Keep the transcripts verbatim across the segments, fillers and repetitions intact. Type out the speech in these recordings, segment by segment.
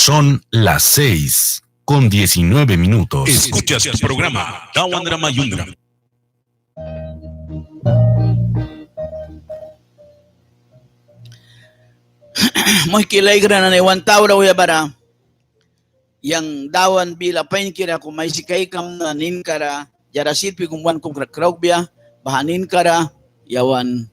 Son las seis con diecinueve minutos. Escuchas tu programa Dawan ra Mayunram. Muihki laikra nani, wan taura wia bara yang Dawan bila painkira kum aisi kaikamna ninkara, diara sirpi kum wan kum kra kraukbia, baha ninkara yawan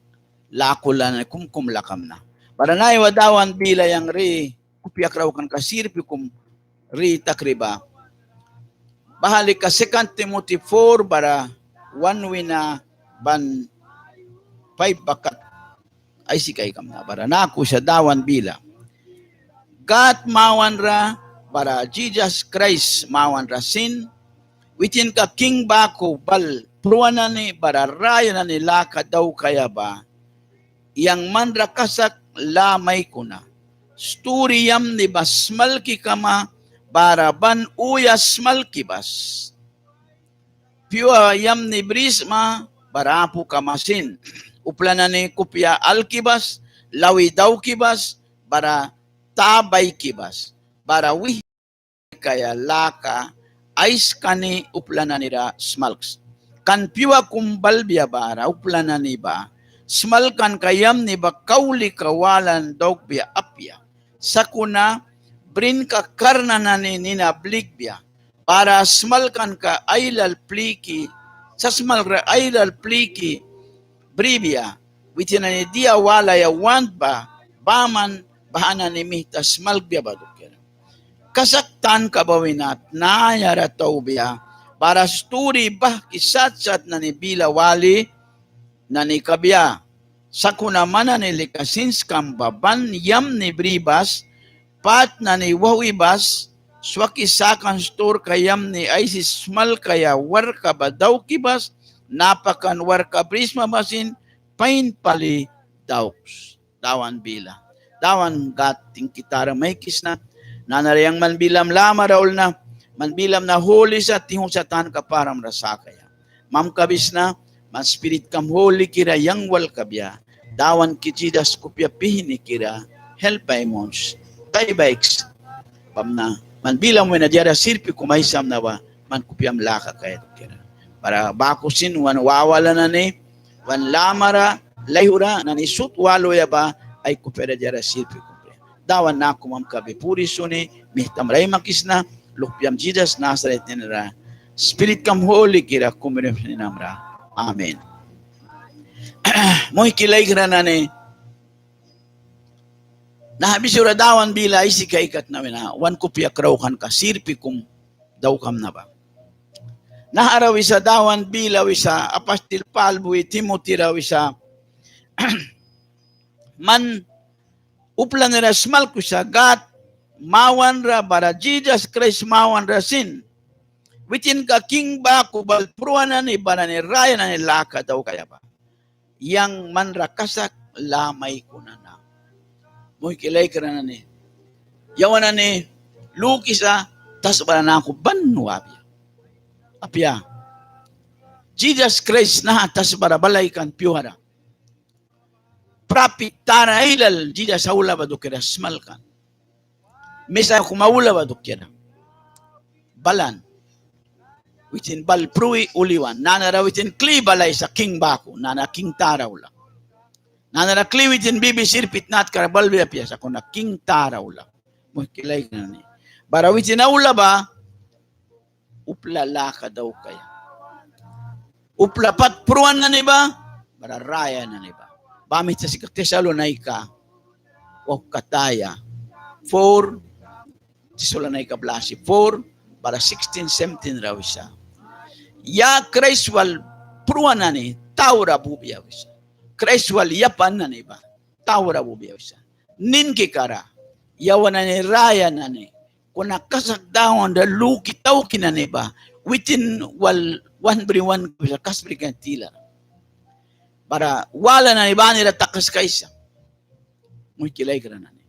lakula nani kum kum lakamna. Bara naiwa Dawan bila yang ri kupia kraukanka sirpi kum ri takri ba. Baha lika Second Timothy four bara one wina ban five ba kat aisi kaikamna. Bara naku sa Dawan bila. Gad mawanra bara Jisas Kraist mawanra sin, witinka king baku bal pruan nani bara raya nani laka daukaia ba, yang manra kasak lâ maikuna, sturi yamni ba smalki kama bara ban uya smalki bas. Pyua yamni brisma bara apu kama sin. Upla nani kupia alki bas, lawi dauki bas, bara ta baiki bas. Bara wih kaia laka aiska ni upla nani ra smalks. Kan pyua kum balbia bara upla nani ba smalkanka yamni ba kau lika walan daukbia apia. Sakuna brinka karna nani nina blikbia. Bara smalkanka ailal pliki, sasmalkra ailal pliki bribia. Witin nani dia walaia want ba, baman baha nani mita smalkbia ba dukiara. Kasak tanka ba wina tnayara taubia, bara sturi bahki sat sat nani bila wali nani kabia. Sakuna man nani lika sinskam ba ban yamni bri bas, pat nani wauhwi bas, swaki sakan sturka yamni aisi smalkaia warkka ba dauki bas, napakan warkka brisma ba sin pain pali dauks. Dawan bila. Dawan Gad tingki tara maikisna. Nanara yang man bilam lamara aulna, man bilam na holi sa, tihun sa tanka param ra sakaia. Mamkabisna, Man Spiritkam Hulikira yang wal kabia, Dawanki Jisas kupia pihnikira help ai muns, tai baiks. Bamna man bilam wina diara sirpi kum aisamna ba, man kupiam laka kaia dukiara. Bara baku sin wan wawala nani, wan lamara, laihura nani sut waluya ba ai kupiara diara sirpi kum. Dawan naku mamkabi puri suni, mihtamra aimakisna, luhpiam Jisas Nasaret ninara, Spiritkam Hulikira kumi ninamra. Amen. Muihki laikra nani, naha bisura Dawan bila aisi kaikatna wina wan kupia kraukanka sirpi kum daukamna ba. Nahara wisa Dawan bila wisa apastil Pâl bui Timotira wisa, man upla nanira smalkwisa Gâd mawanra bara Jisas Kraist mawanra sin, witinka king baku bal pruan nani ba nani raya nani laka daukaia ba, yang manra kasak lâ maikuna na. Muihki laikra nani, yawan nani lukisa tasbara naku ban wabia. Apia, Jisas Kraist naha tasbara bal aikan pyuara. Prapit tara ailal Jisas aula ba dukiara smalkan. Mesaia kum aula ba dukiara balan. Witin bal prui uli wan. Nanara witin kli balaisa king baku. Nana king tara aula. Nanara kli witin bibi sirpi tnatkara balbia apia, sakuna king tara aula. Muihki laikra nani, bara witin aula ba upla laka daukaia. Upla pat pruan nani ba, bara raya nani ba. Baha mihta sika Tesalonaika wauhkataya, four, Tesalonaika blasi four, bara sixteen, seventeen ra wisa. Ya Kraist wal pruan nani taura bubia wisa. Kraist wal yapan nani ba taura bubia wisa. Ninkikara yawan nani raya nani, kuna kasak Dawanra luki tauki nani ba, witin wal wan bri wan wisa kasbri kan tilara. Bara wala nani ba anira takaskaisa. Muihki laikra nani,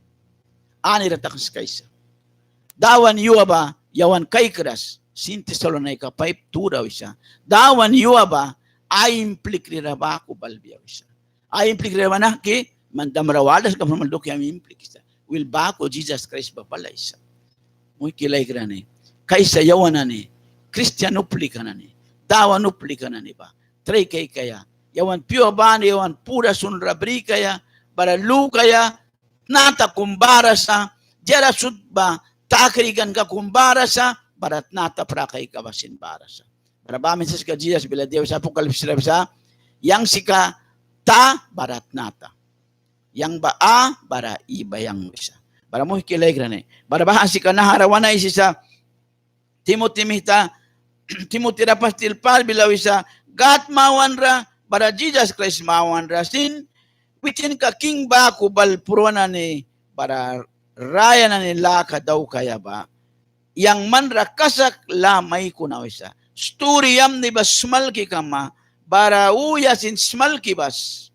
anira takaskaisa. Dawan yua ba yawan kaikras, sin Tesalonaika five two ra wisa. Dawan yua ba ai implikrira baku balbia wisa. Ai implikrira ba nahki, man damra walras ka, man dukiam implikisa. Wil baku Jisas Kraist ba balaisa. Muihki laikra nani, kaisa yawan nani Kristian uplika nani, Dawan uplika nani ba trai kaikaia, yawan pyua bani, yawan pura sunra brikaia, bara lukaia tnata kum bara sa, diara sut ba ta krikanka kum bara sa, bara tnata prakaika ba sin bara sa. Bara baha mihta sika Jisas bila dia wisa Apocalipsis ra wisa, yang sika ta bara tnata, yang ba a bara i ba yang wisa. Bara muihki laikra nani, bara baha sika nahara wan aisisa Timoti mihta, Timoti ra apastil Pâl bila wisa, Gâd mawanra bara Jisas Kraist mawanra sin, witinka king baku bal pruan nani bara raya nani laka daukaia ba, yang manra kasak lâ maikuna wisa. Sturi yamni ba smalki kama, bara uya sin smalki bas.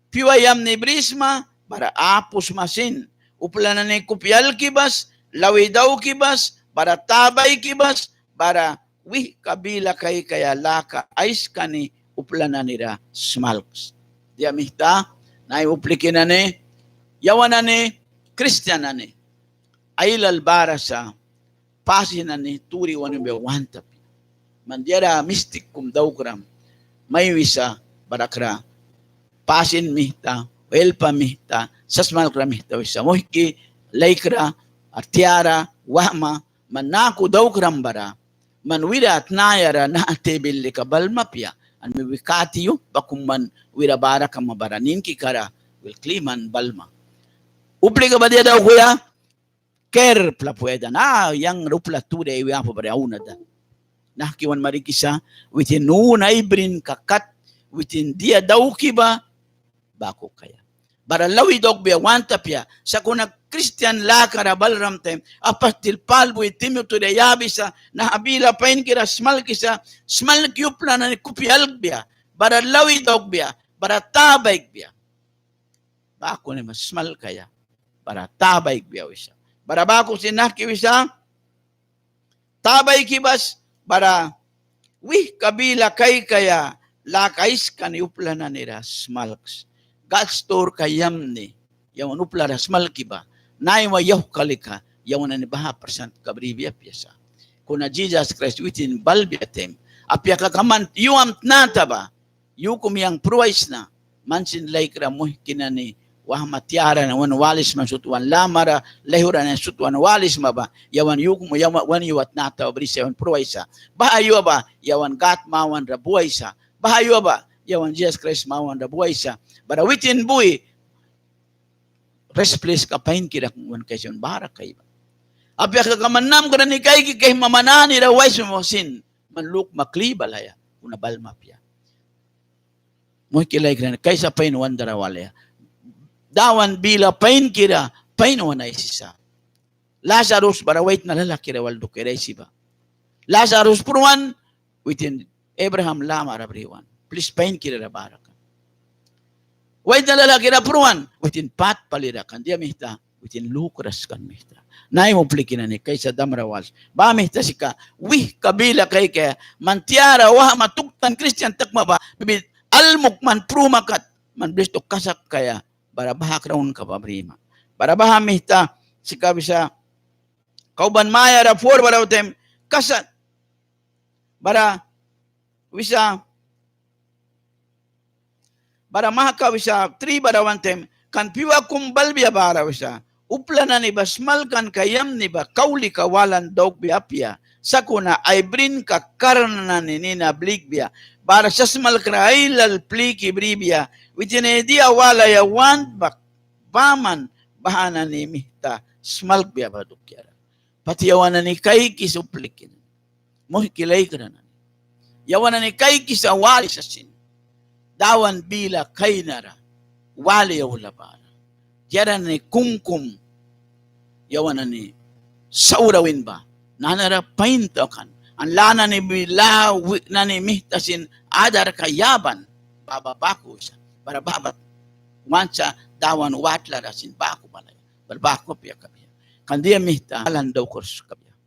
Pyua yamni brisma bara apu sma sin. Upla nani kupi alki bas, lawi dauki bas, bara ta baiki bas, bara wihka bila kaikaia laka aiskani upla nanira smalks. Dia mihta, nai uplika nani, yawan nani Kristian nani ailal bara sa, pasin nani turi wan wibia want apia. Man diara mistik kum daukram mai wisa, bara kra pasin mihta, help mihta, sasmalkra mihta wisa. Muihki laikra, tiara, wahma, man naku daukram bara man wira tnayara naha tibil lika balma apia. An mi wi kati yu baku man wira bara kama bara ninkikara wil kli man balma. Uplika ba dia daukuya, ker plapuedan, a, yang ra upla turi ai wi apu bara auna dan. Nahki wan marikisa, witin nu naibrin ka kat, witin dia dauki ba baku kaia. Bara lawi daukbia want apia, sakuna Kristian lakara balram taim, apastil Pâl bui Timotira yabisa, naha bila painkira smalkisa, smalki upla nani kupi alkbia, bara lawi daukbia, bara ta baikbia. Baku nani ba smalkaia, bara ta baikbia wisa. Bara baku sin nahki wisa, ta baiki bas, bara wihka bila kaikaia laka aiska ni upla nani ra smalks. Gad sturka yamni yawan upla ra smalki ba, naiwa yauhka lika yawan nani baha prasantka bribia apia sa. Kuna Jisas Kraist witin balbia taim, apia kaka man yu am tnata ba, yu kum yang pruaisna. Man sin laikra muihki nani, wahma tiara nani wan walisma sut, wan lamara laihura nani sut wan walisma ba, yawan yu kum, yawan wan yua tnata ba brisa, yawan pruaisa. Baha yua ba yawan Gad mawanra buaisa. Baha yua ba yawan Jisas Kraist mawanra buaisa. Bara witin bui res pliska painkira kum wan kaisa wan bara kai ba. Apia kaka man namkra ni kaiki kaihma man anira waisma sin, man lukma kli balaia, kuna balma apia. Muihki laikra nani, kaisa pain wan dara walaia. Dawan bila painkira pain wan aisisa. Lasarus bara waitna lalahkira wal dukiara aisi ba. Lasarus pruan, witin Ebraham lamara briwan. Plis painkira ra bara kan. Waitna lalahkira pruan, witin pat palira kan. Dia mihta, witin lukras kan mihta. Naiwa uplika nani, kaisa damra wals. Baha mihta sika wihka bila kaikaia, man tiara wahma tuktan kristian takma ba, bit almuk man pruma kat, man bristu kasak kaia, bara baha kraunka ba brima. Bara baha mihta sika wisa, kau ban mayara por bara wan taim, kasak, bara wisa, bara mahka wisa tri bara wan taim, kan pyua kum balbia bara wisa, upla nani ba smalkanka yamni ba kau lika walan daukbia apia. Sakuna ai brinka karna nani nina blikbia, bara sasmalkra ailal pliki bribia. Witin dia walaia want ba, baman baha nani mihta smalkbia ba dukiara. Pat yawan nani kaikisa uplika nani, muihki laikra nani, yawan nani kaikisa walisa sin, Dawan bila kainara wali aula bara. Diara nani kumkum yawan nani saura win ba, nanara pain takan. An lâ nani bila wi nani mihta sin adarka yaban, baha ba baku wisa. Bara baha ba want sa Dawan watlara sin baku balaia. Bara baku apia kabia. Kan dia mihta alan daukras kabia.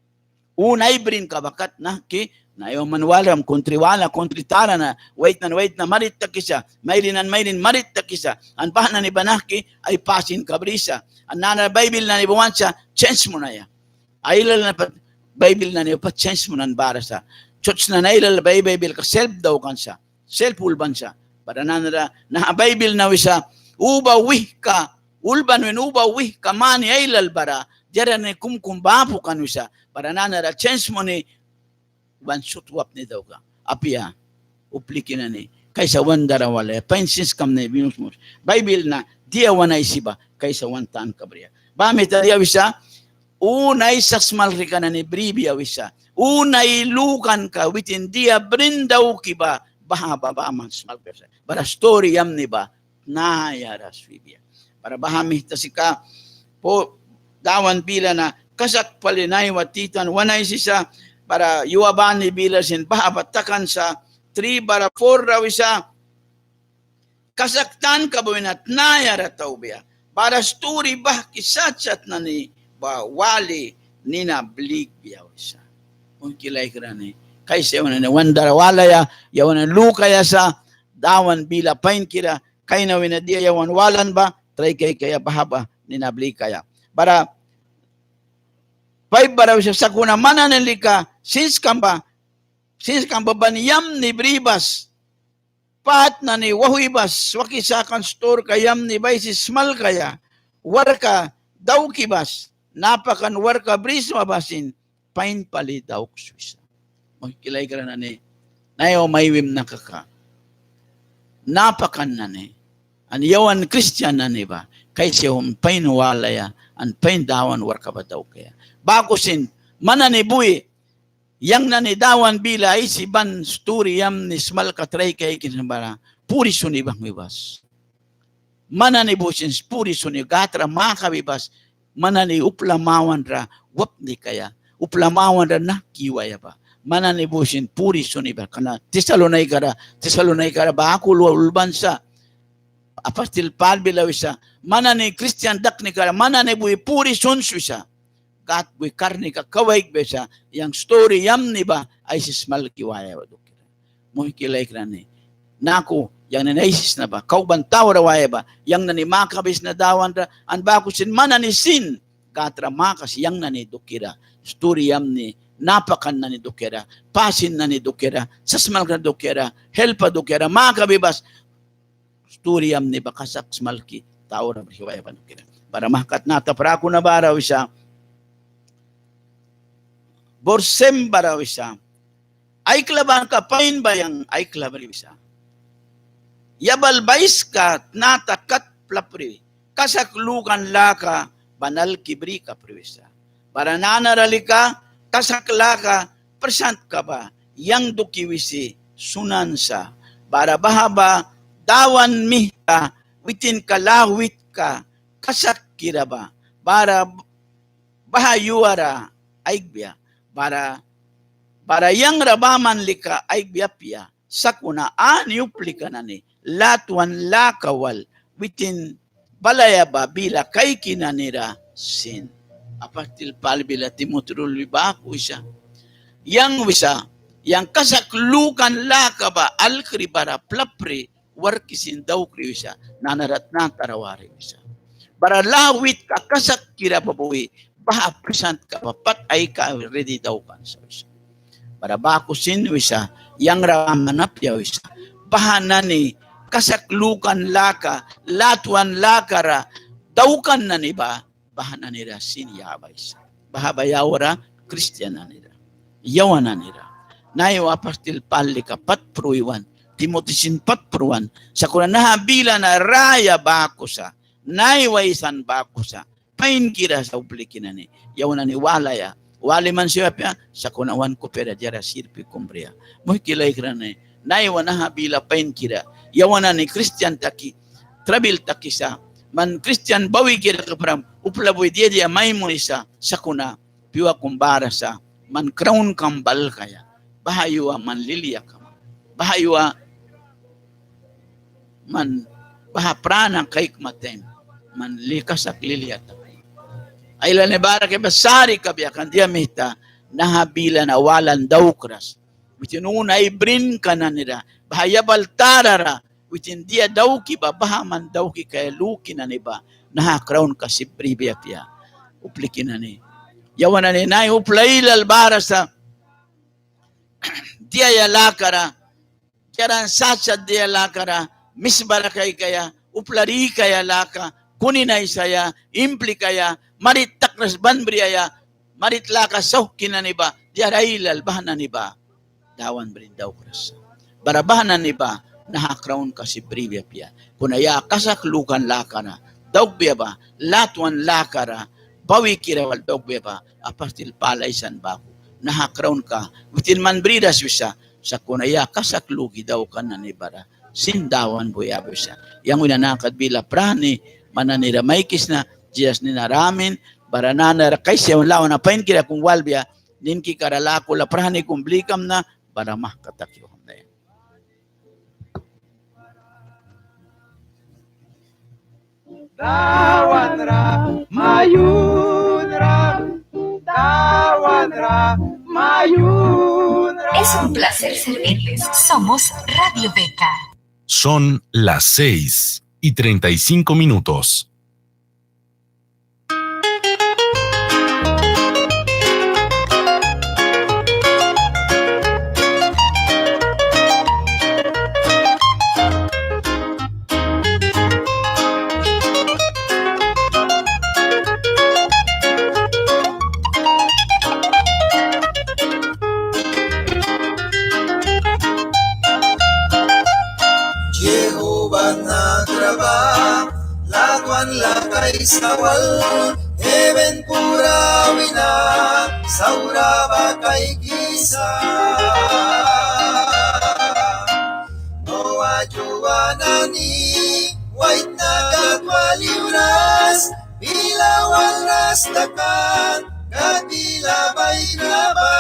Un ai brinka ba kat nahki, naiwa man walram kuntri wala, kuntri tara na, waitna na waitna marit takisa, mairin na mairin marit takisa, an baha nani ba nahki ai pasinka brisa. An nanara Baibil nani ba want sa chens munaia. Ailal na pat Baibil nani ba pat chens munan bara sa. Chuch nani ailal ba ai Baibilka selp daukan sa. Selp ulban sa. Bara nanara naha Baibil na wisa, uba wihka ulban win, uba wihka mani ailal bara diara nani kumkum ba apu kan wisa. Bara nanara chens muni wan sut wapni daukan. Apia, uplika nani, kaisa wan dara walaia, pain sinskam nani bri mus. Baibil na dia wan aisi ba kaisa wan tanka bria. Baha mihta dia wisa, un ai sasmalkrika nani bribia wisa. Un ai lukanka witin dia brin dauki ba, baha ba baman smalkbia sa. Bara sturi yamni ba tnayara swibia. Bara baha mihta sika Dawan bila na kasak pali naiwa titan wan aisisa. Bara yua bani bila sin baha ba takan sa, tri bara por ra wisa, kasak tanka ba wina tnayara taubia. Bara sturi bahki sat sat nani ba wali nina blikbia wisa. Muihki laikra nani, kaisa yawan nani wan dara walaia, yawan nani lukaia sa Dawan bila painkira, kaina wina dia yawan walan ba trai kaikaia, baha ba nina blikaia. Bara paip bara wisa, sakuna man nani lika sinskam ba, sinskam ba ban yamni bri bas, pat nani wauhwi bas, swaki sakan sturka yamni ba aisi smalkaia, warkka dauki bas, napakan warkka brisma ba sin pain pali dauks wisa. Muihki laikra nani, naiwa mai wimna kaka, napakan nani an yawan kristian nani ba kaisa yawan pain walaia an pain Dawan warkka ba daukaia. Baku sin man nani bui yang nani Dawan bila aisi ban sturi yamni smalka trai kaikisna bara puri suni banghwi bas. Man nani bui sin puri suni Gâd ra makabi bas. Man nani upla mawanra wapni kaia, upla mawanra nahki iwaia ba, man nani bui sin puri suni ba. Kan Tesalonicara, Tesalonicara baku ulban sa, apastil Pâl bila wisa, man nani kristian daknikara man nani bui puri suns wisa. Gâd bui karnika kau aikbia sa, yang sturi yamni ba aisi smalki waia ba dukiara. Muihki laikra nani, naku yang nani aisisna ba, kau ban taura waia ba, yang nani makabisna Dawan ra, an baku sin man nani sin Gâd ra makasi yang nani dukira sturi yamni, napakan nani dukira, pasin nani dukira, sasmalkra dukira, helpa dukira makabi bas, sturi yamni ba kasak smalki taura briwaia ba dukira. Bara mahka tnata prakuna bara wisa, bors sem bara wisa, aiklabanka pain ba yang aiklabri wisa. Yabal baiska tnata kat plapri, kasak lukan laka ba nalki bri kapri wisa. Bara nanara lika kasak laka prsantka ba yang duki wisi sunan sa. Bara baha ba Dawan mihta witinka lâ witka kasakkira ba, bara baha yuara aikbia, bara, bara yang ra baman lika aikbia apia, sakuna ani uplika nani latwan laka wal witin balaia ba bila kaiki nani ra sin. Apastil Pâl bila Timoti ra ulbi baku wisa, yang wisa, yang kasak lukan laka ba alkri bara plapri warki sin daukri wisa, nanara tnata ra wari wisa. Bara lâ witka kasakkira ba bui baha prsantka ba pat aikaia ridi daukan sa wisa. Bara baku sin wisa, yang ra baman apia wisa, baha nani kasak lukan laka, latwan laka ra daukan nani ba, baha nani ra sin yabaisa. Baha ba yaura Kristian nani ra, yawan nani ra. Naiwa apastil Pâl lika pat pruiwan, Timoti sin pat pruan, sakuna naha bila na raya baku sa, naiwa aisan baku sa, painkira sa uplika nani, yawan nani walaia wali man siwapia, sakuna wan kupia ra diara sirpi kum bria. Muihki laikra nani, naiwa naha bila painkira yawan nani Kristian taki trabil takisa, man Kristian bawikira kapram upla bui dia dia mai munisa, sakuna pyua kum bara sa man kraunkam balkaia. Baha yua man lilia kama, baha yua man baha prana kaikma taim man li kasak lilia takma. Ailal nani bara kaia ba sari kabia, kan dia mita naha bila na walan daukras. Witin una ai brinka nani ra, baha yabal tara ra witin dia dauki ba, baha man dauki kaia luki nani ba naha kraunka sip bribia apia. Uplika nani, yawan nani naiwa upla ailal bara sa diaia lakara, diara sat sat diaia lakara misbara kaikaia, upla rikaia laka, kunin aisaia, implikaia, marit takras ban briaia, marit laka sauhki nani ba diara ailal, baha nani ba Dawan brin daukras. Bara baha nani ba naha kraunka sip bribia apia. Kuna ya kasak lukan lakara daukbia ba, latwan lakara bawikira wal daukbia ba, apastil Pâl aisan baku naha kraunka witin man briras wisa, sakuna ya kasak luki daukan nani bara sin Dawan bui yabisa. Yang wina naha kat bila prahni man nani ra maikisna, Jisas nina ra amin. Bara nanara kaisa yawan lawana painkira kum walbia, ninkikara lakula prahni kum blikamna, bara mahka taki wahmna. Dawan ra mayunram, Dawan ra mayunram. Es un placer servirles. Somos Radio Beca. Son las seis y treinta y cinco minutos. Jehova nakra ba latwan laka aisa wal, heven pura wina saura ba kaikisa. Noa yua nani waitna kat wali uras, bila walras takan kat bila baikra ba.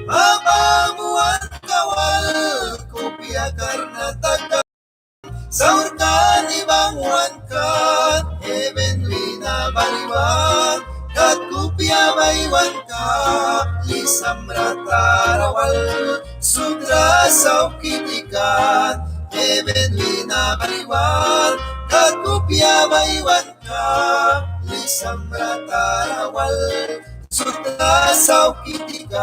Mapa muanka wal kupia karna takan, saurka ni bangwan kat, heven wina bal wan kat kupia baiwan kat, li samra tara wal sut sauhki tikan, heben wina baiwan kat kupia baiwanka, lisam ra tara wal sut ra sauhki tikan.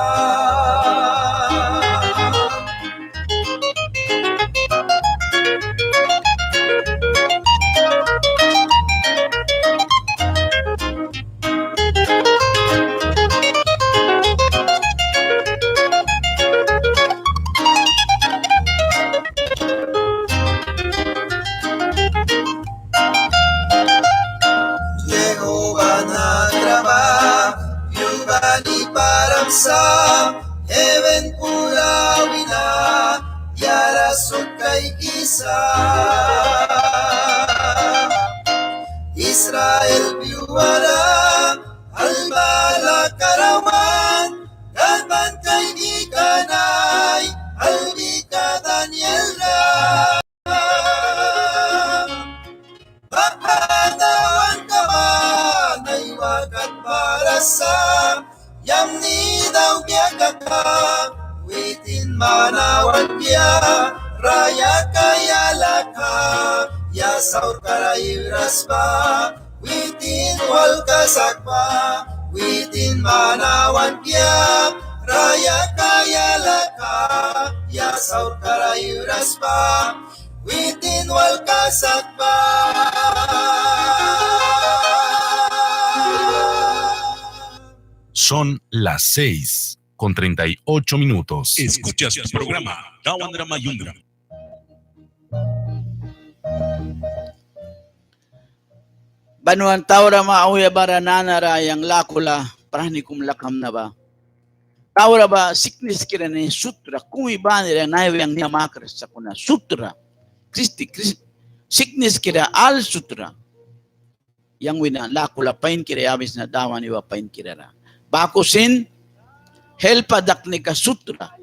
Jehova na traba piuba ni param sa, heben pura wina diara sut kaikisa. Israel piuara alba lakara wan, Gad ban kaiki kan ai albika Daniel ra. Baha dawanka ba naiwa kat bara sa, yamni daukbia kaka, witin mana wanbia, rayaka ya laka, ya saurka ra iwras ba, witin wal kasak ba, witin mana wanbia, rayaka ya laka, ya saurka ra iwras ba, witin wal kasak ba. Son las seis con treinta y ocho minutos. Escuchas tu programa Dawan ra Mayunram. Ban wan taura ma auya bara nanara yang lakula prahni kum lakamna ba. Taura ba sikniskira nani sutra kumi banira naiwa yang nia makras sakuna sutra. Kristi, Kris-, sikniskira al sutra. Yang wina lakula painkira yabisna Dawan yua painkirara. Baku sin helpa daknika sutra,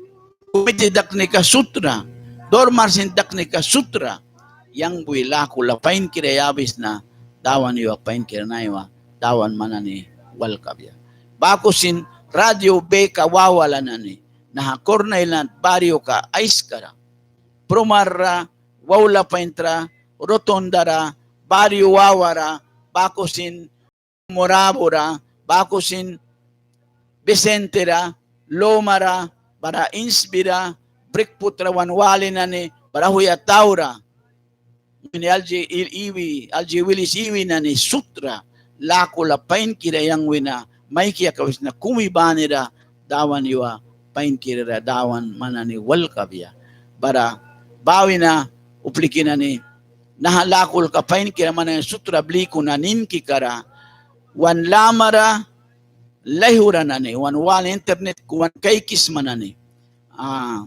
kumiti daknika sutra, dormar sin daknika sutra. Yang bui lakula painkira yabisna Dawan yua painkira naiwa Dawan man nani wal kabia. Baku sin radio beka wawala nani naha Cornellana barrioka aiskara, Prumar ra, Waula Paintra, Rotondara, barrio wawara, baku sin Morabura, baku sin Vicentera, Lomara, bara Insbira, Brikputra wan wali nani, bara huya taura. Nani alji iwi, alji wilis iwi nani sutra, lakula painkira yang wina maiki yakawisna kumi banira Dawan yua painkirara Dawan man nani wal kabia. Bara ba wina upliki nani naha lakulka painkira man nani sutra blikuna ninkikara wan lamara laihura nani wan wal internet ku wan kaikisma nani. Ah,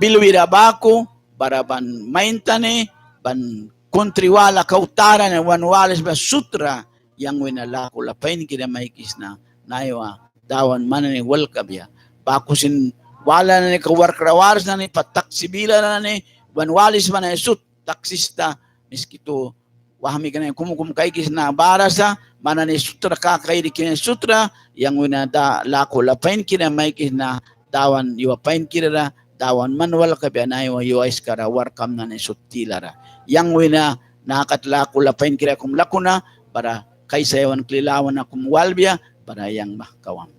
bilwira baku bara ban main tani ban kuntri wala kau tara nani wan walisma sutra yang wina lakula painkira maikisna naiwa Dawan man nani wal kabia. Baku sin wala nani ka warkra waras nani pa taksi bilara nani wan walisma nani sut taksista miskitu wahmika nani kumkum kaikisna bara sa man nani sutra kakairi kina sutra yang wina da lakula painkira maikisna Dawan yua painkirara Dawan man wal kabia naiwa yua aiskara warkam nani sut tilara. Yang wina naha kat lakula painkira kum lakuna bara kaisa yawan kli lawana kum walbia bara yang mahka wamna.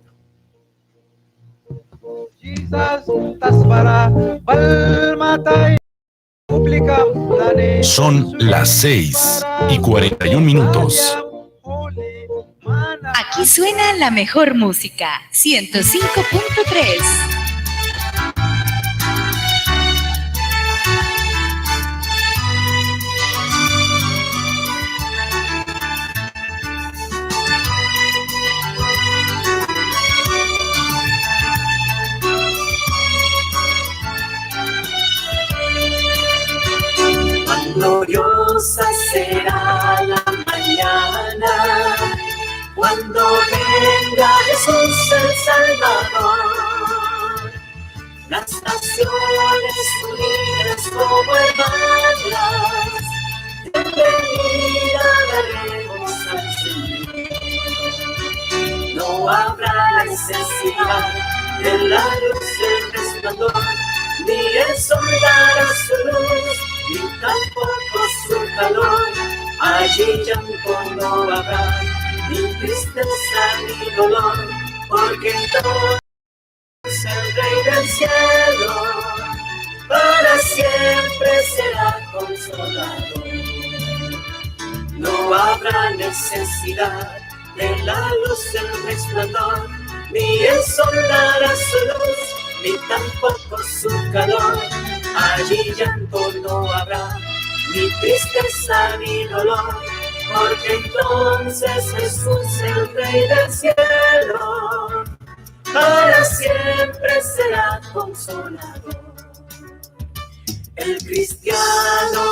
Son las seis y cuarenta y un minutos. Aquí suena la mejor música, ciento cinco punto tres. Cuán gloriosa será la mañana, cuando venga Jesús el Salvador. Las naciones unidas como hermanas deben ir, adoremos al Señor. No habrá necesidad de la luz del resplandor, Ni el sol dará su luz, ni tampoco su calor. Allí llanto no habrá, ni tristeza ni dolor, porque entonces el Rey del cielo para siempre será consolado. No habrá necesidad de la luz, el resplandor, ni el sol dará su luz, ni tampoco su calor. Allí llanto no habrá, ni tristeza ni dolor, porque entonces Jesús, el Rey del cielo, para siempre será consolado. El cristiano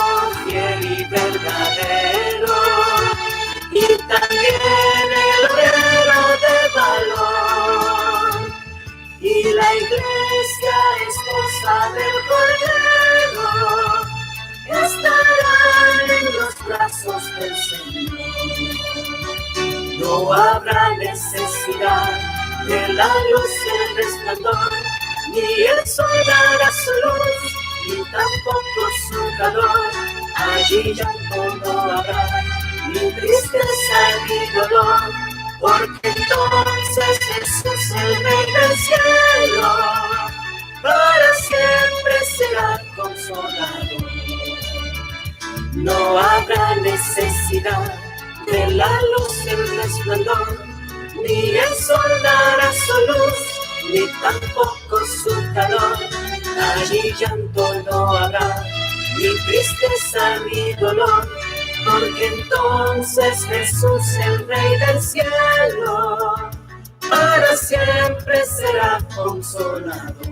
fiel y verdadero, y también el obrero de valor, y la iglesia, esposa del Cordero, estarán en los brazos del Señor. No habrá necesidad de la luz, el resplandor, ni el sol dará su luz, ni tampoco su calor. Allí llanto no habrá, ni tristeza ni dolor, porque entonces Jesús, el Rey del cielo, para siempre será consolado. No habrá necesidad de la luz, el resplandor, ni el sol dará su luz, ni tampoco su calor. Allí llanto no habrá, ni tristeza ni dolor, porque entonces Jesús, el Rey del cielo, para siempre será consolado.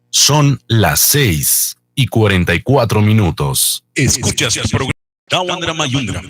Son las seis y cuarenta y cuatro minutos. Escuchas tu programa Dawan ra Mayunram.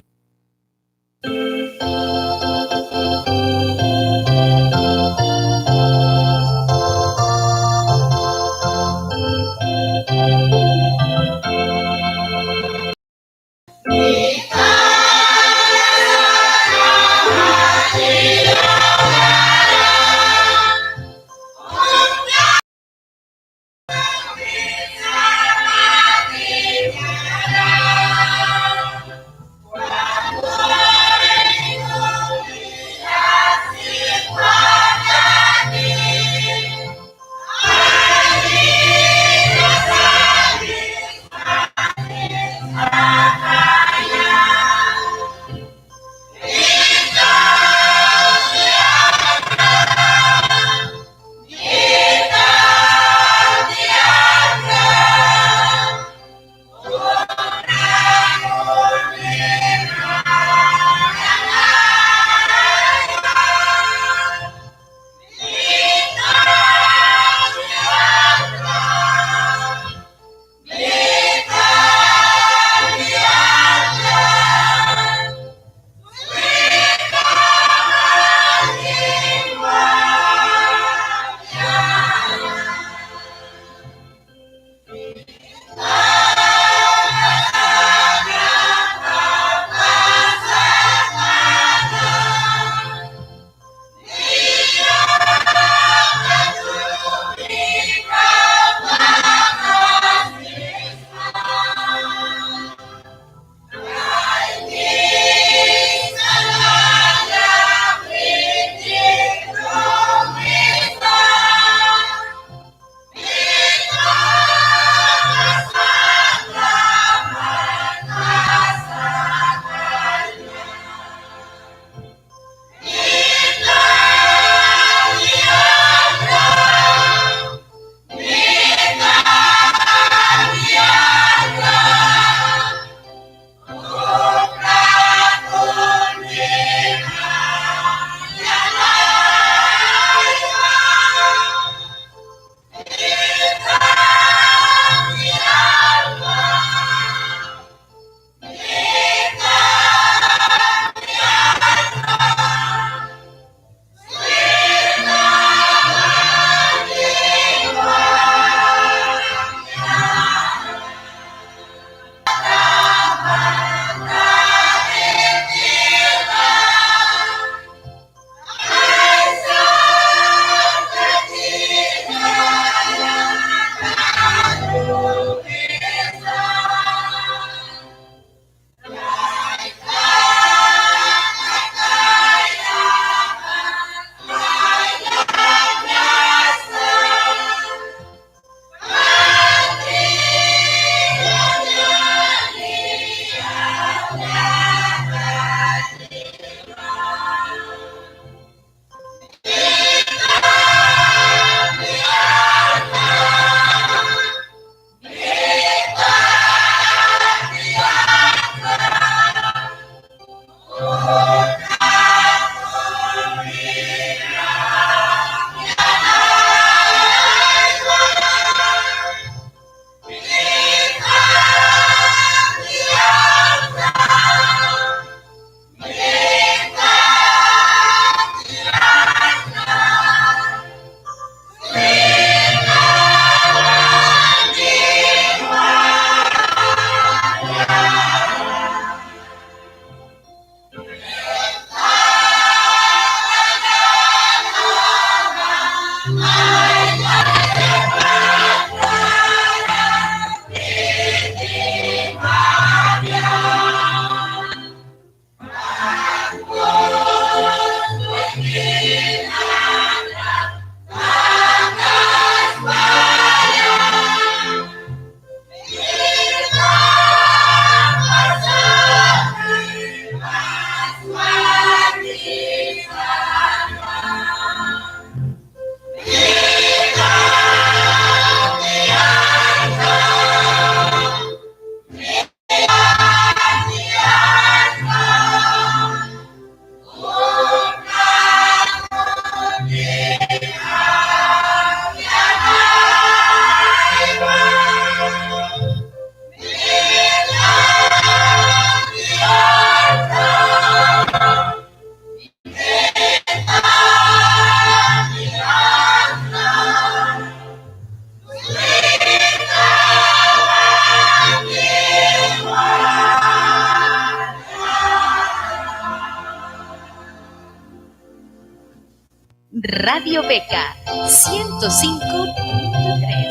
Radio Beca, ciento cinco punto tres.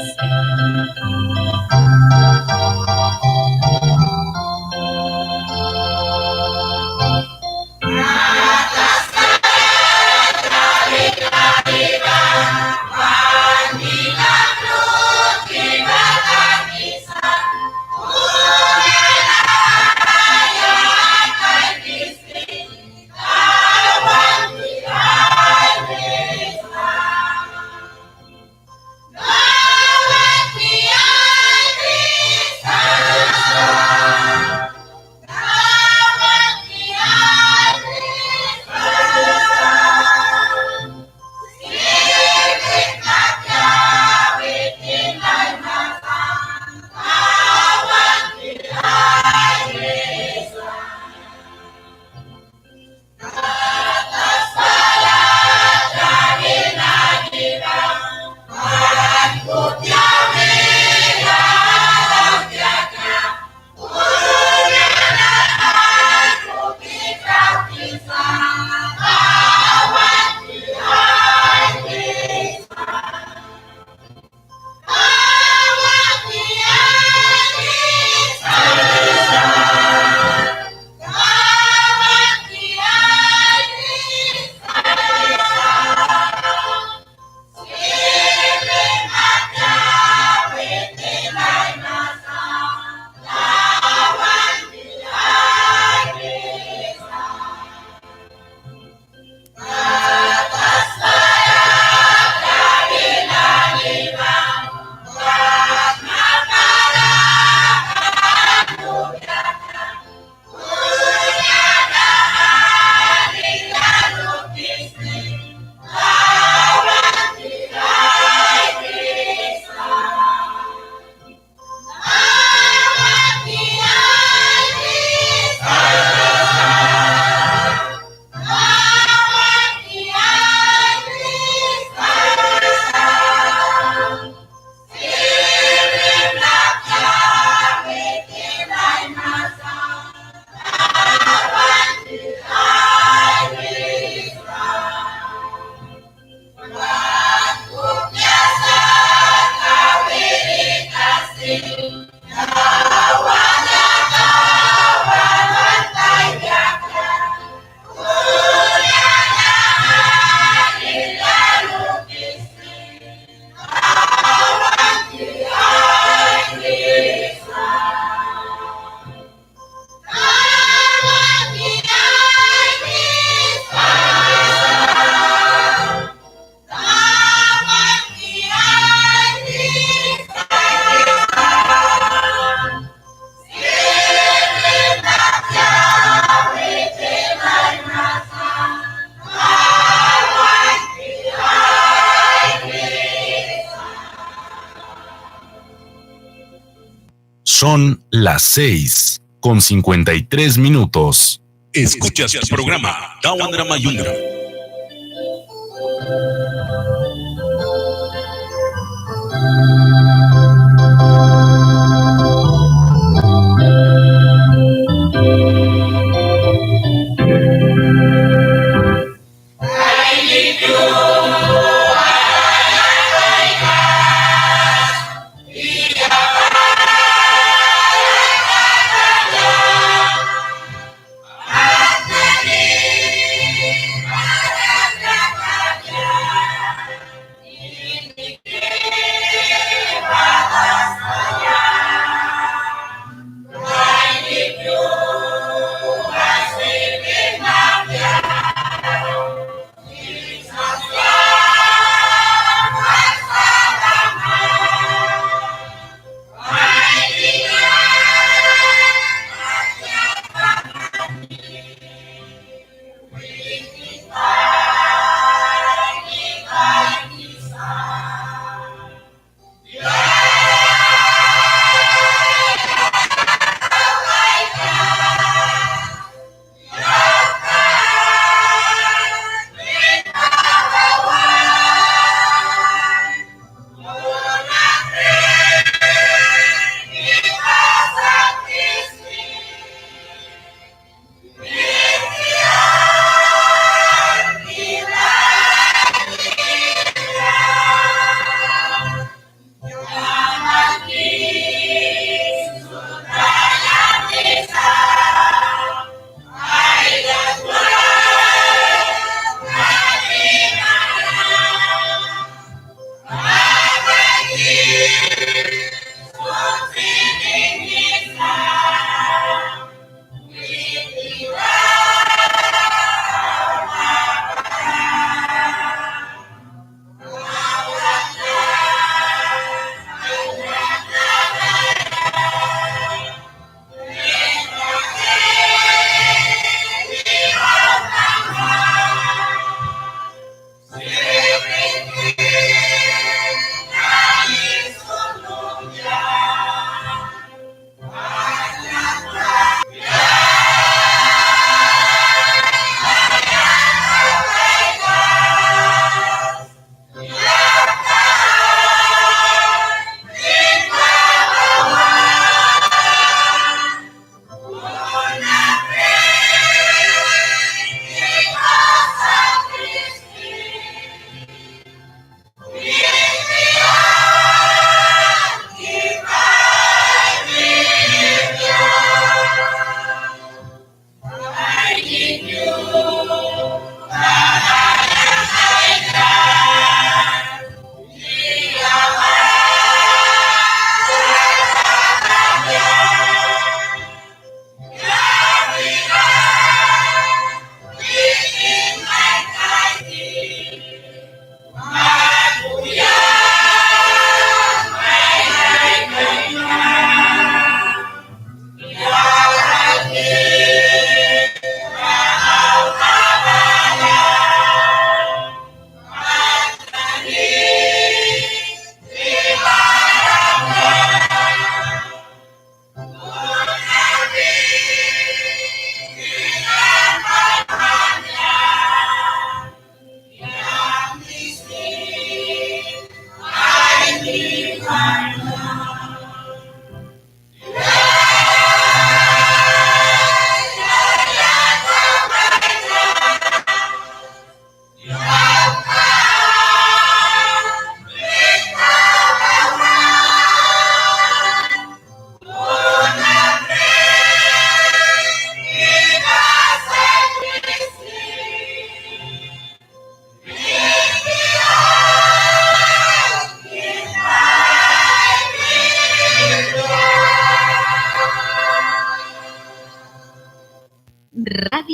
Son las seis con cincuenta y tres minutos. Escuchas tu programa Dawan ra Mayunram.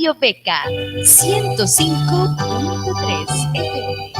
Radio Veca, ciento cinco punto tres F M.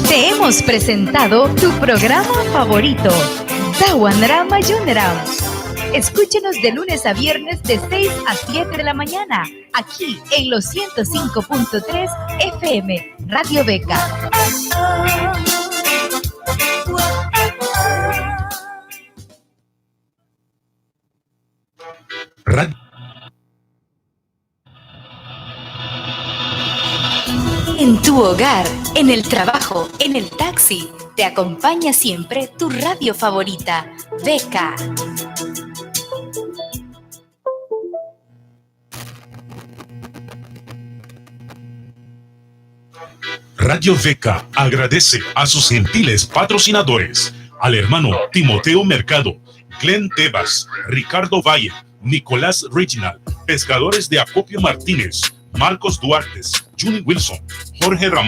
Te hemos presentado tu programa favorito, Dawan ra Mayunram. Escúchenos de lunes a viernes de seis a siete de la mañana, aquí en los ciento cinco punto tres F M, Radio Veca. Rad- En tu hogar, en el trabajo, en el taxi, te acompaña siempre tu radio favorita, Veca. Radio Veca agradece a sus gentiles patrocinadores, al hermano Timoteo Mercado, Glenn Tebas, Ricardo Valle, Nicolás Reginald, Pescadores de Acopio Martínez, Marcos Duartes, Juni Wilson, Jorge Ramón,